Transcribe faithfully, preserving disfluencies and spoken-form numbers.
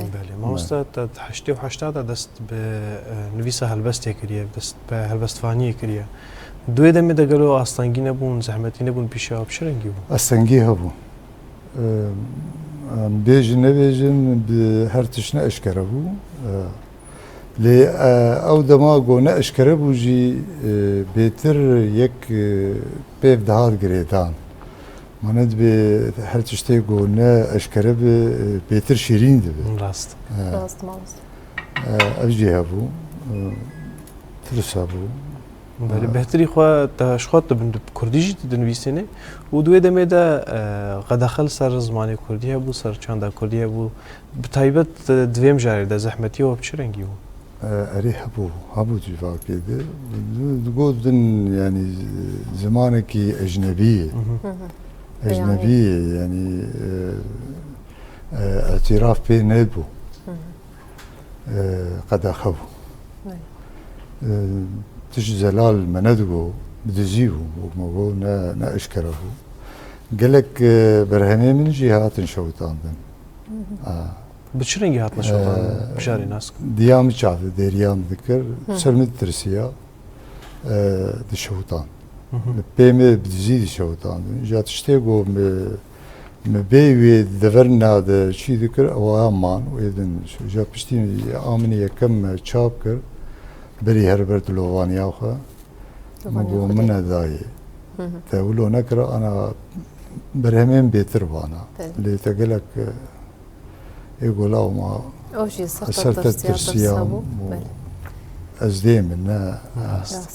Belê. Mamosta, te di heştê û heşta de dest bi, e, nivîsa helbestê kiriye, dest bi helbestvaniyê kiriye. Di wê demê de gelo astengî nebûn, zehmetî nebûn pîşa bi çi rengî bû? Astengî hebû. Em, em bêjin nebêjin, bi her tişt ne eşkere bû. E, lê, e, ew dema ku ne eşkere bû jî, e, bêtir yek, e, pêv dihat girêdan. Mane dibe her tiştê ku ne eşkere bi, e, bêtir şîrîn dibe. Rast. E, Rast, mamosta. E, ev jî hebû. E, tirs hebû. Belê, e, bêhtirî xwe te ji xwe dibin, bi kurdî jî dinivîsînê û di wê demê de, e, qedexe li ser zimanê kurdî hebû, ser çanda kurdî hebû. Bi taybet, e, di vê mijarê de zehmetiya we bi çi rengî bû? E, erê hebû, hebû civakê de. Di, di got din, yanî, zimanekî ecnebî ye. Mhm. Hı hı. Ecnebî ye, yanî, e, e, îtîraf pê nebû. Hı hı. E, qedexe bû. Belê. E, tişt zelal me nedigo, bi dizî bû, wek me got, ne, ne eşkere bû. Gelek, e, berhemê min jî hatin şewitandin. Hı hı. A. Bi çi rengî hatine şewitandin? E, bijarê nas kim. Diya min çav, dêriya min dikir, Hı. ser min ditirsiya, e, dişewitan. Hı hı. Pê min bi dizî dişewitandin. Îja tiştê ku min, min bê wê deverna de çî dikir, ew aya man, wê din. Îja piştî a min yekem me çap kir, berî her ber dilovaniya xwe. Min Dilovaniya got, xwe min dê. nedayê. Hı hı. Te wilo nekira, ana berhemên bêtir vana. Belê. Lê te gelek, e, ê gola ma O jî ser ser te te tirsiya, tirsiya tirsa bû. bû. Belê. Ez dê min ne. Rast. Rast.